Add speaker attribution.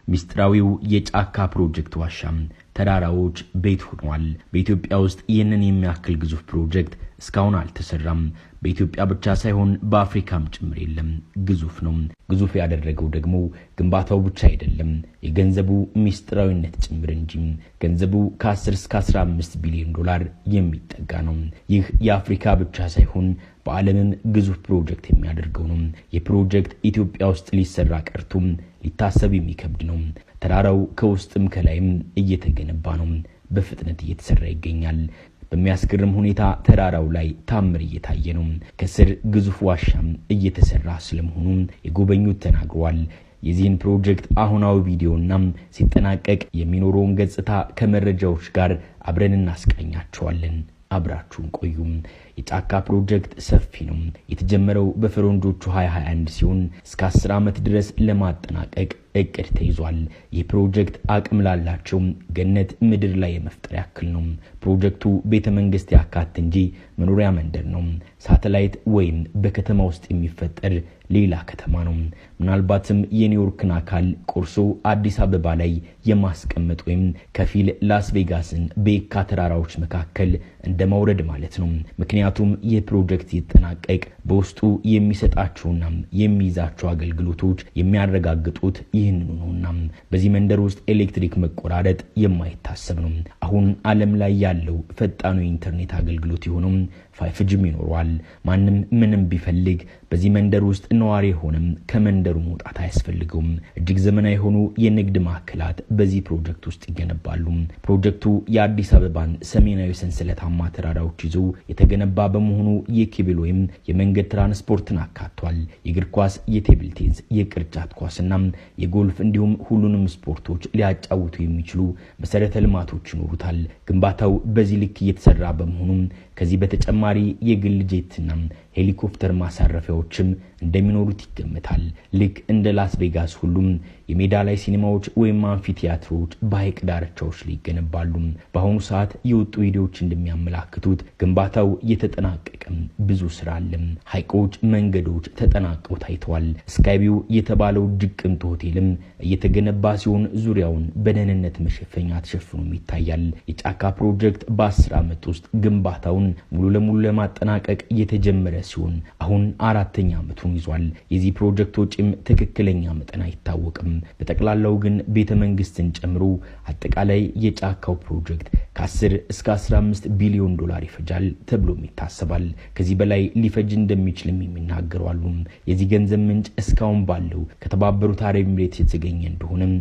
Speaker 1: ሚስጥራዊው የጫካ ፕሮጀክት ዋሻም ተራራዎች ቤት ሆኗል። በኢትዮጵያ ውስጥ ይህንን የሚያክል ግዙፍ ፕሮጀክት እስካሁን አልተሰራም። በኢትዮጵያ ብቻ ሳይሆን በአፍሪካም ጭምር የለም። ግዙፍ ነው። ግዙፍ ያደረገው ደግሞ ግንባታው ብቻ አይደለም፣ የገንዘቡ ሚስጥራዊነት ጭምር እንጂ። ገንዘቡ ከ10 እስከ 15 ቢሊዮን ዶላር የሚጠጋ ነው። ይህ የአፍሪካ ብቻ ሳይሆን በዓለምም ግዙፍ ፕሮጀክት የሚያደርገው ነው። ይህ ፕሮጀክት ኢትዮጵያ ውስጥ ሊሰራ ቀርቶ ሊታሰብ የሚከብድ ነው። ተራራው ከውስጥም ከላይም እየተገነባ ነው። በፍጥነት እየተሰራ ይገኛል። በሚያስገርም ሁኔታ ተራራው ላይ ታምር እየታየ ነው። ከስር ግዙፍ ዋሻም እየተሰራ ስለመሆኑ የጎበኙት ተናግረዋል። የዚህን ፕሮጀክት አሁናዊ ቪዲዮና ሲጠናቀቅ የሚኖረውን ገጽታ ከመረጃዎች ጋር አብረን እናስቃኛቸዋለን። አብራችሁን ቆዩ። የጫካ ፕሮጀክት ሰፊ ነው። የተጀመረው በፈረንጆቹ 2021 ሲሆን እስከ 10 ዓመት ድረስ ለማጠናቀቅ እቅድ ተይዟል። ይህ ፕሮጀክት አቅም ላላቸው ገነት ምድር ላይ የመፍጠር ያክል ነው። ፕሮጀክቱ ቤተ መንግስት ያካት እንጂ መኖሪያ መንደር ነው። ሳተላይት ወይም በከተማ ውስጥ የሚፈጠር ሌላ ከተማ ነው። ምናልባትም የኒውዮርክን አካል ቆርሶ አዲስ አበባ ላይ የማስቀመጥ ወይም ከፊል ላስ ቬጋስን በየካ ተራራዎች መካከል እንደ ማውረድ ማለት ነው። ምክንያቱም ይህ ፕሮጀክት ሲጠናቀቅ በውስጡ የሚሰጣቸውና የሚይዛቸው አገልግሎቶች የሚያረጋግጡት ይህንኑ ነውና በዚህ መንደር ውስጥ ኤሌክትሪክ መቆራረጥ የማይታሰብ ነው። አሁን ዓለም ላይ ያለው ፈጣኑ የኢንተርኔት አገልግሎት የሆነው 5G ም ይኖረዋል። ማንም ምንም ቢፈልግ በዚህ መንደር ውስጥ ነዋሪ የሆነም ከመንደሩ መውጣት አያስፈልገውም። እጅግ ዘመናዊ የሆኑ የንግድ ማዕከላት በዚህ ፕሮጀክት ውስጥ ይገነባሉ። ፕሮጀክቱ የአዲስ አበባን ሰሜናዊ ሰንሰለታማ ተራራዎች ይዞ የተገነባ በመሆኑ የኬብል ወይም የመንገድ ትራንስፖርትን አካቷል። የእግር ኳስ፣ የ table tennis፣ የቅርጫት ኳስና የጎልፍ እንዲሁም ሁሉንም ስፖርቶች ሊያጫውቱ የሚችሉ መሰረተ ልማቶች ይኖሩታል። ግንባታው በዚህ ልክ እየተሰራ በመሆኑ ከዚህ በተጨማሪ የግል ጄትና ሄሊኮፕተር ማሳረፊያዎችም እንደሚኖሩት ይገመታል። ልክ እንደ ላስ ቬጋስ ሁሉም የሜዳ ላይ ሲኒማዎች ወይም አምፊቲያትሮች በሐይቅ ዳርቻዎች ላይ ይገነባሉ። በአሁኑ ሰዓት የወጡ ቪዲዮዎች እንደሚያመላክቱት ግንባታው የተጠናቀቀም ብዙ ስራ አለ። ሐይቆች፣ መንገዶች ተጠናቀው ታይተዋል። ስካይቪው የተባለው እጅግ ቅንጡ ሆቴልም እየተገነባ ሲሆን ዙሪያውን በደህንነት መሸፈኛ ተሸፍኖም ይታያል። የጫካ ፕሮጀክት በ10 ዓመት ውስጥ ግንባታውን ሙሉ ለሙሉ ለማጠናቀቅ የተጀመረ ሲሆን አሁን 4ኛ ዓመቱን ይዟል። የዚህ ፕሮጀክት ወጪም ትክክለኛ መጠን አይታወቅም። በጠቅላላው ግን ቤተ መንግስትን ጨምሮ አጠቃላይ የጫካው ፕሮጀክት ከ10 እስከ 15 ቢሊዮን ዶላር ይፈጃል ተብሎም ይታሰባል። ከዚህ በላይ ሊፈጅ እንደሚችልም የሚናገሩ አሉ። የዚህ ገንዘብ ምንጭ እስካሁን ባለው ከተባበሩት አረብ ኤሚሬትስ የተገኘ እንደሆነም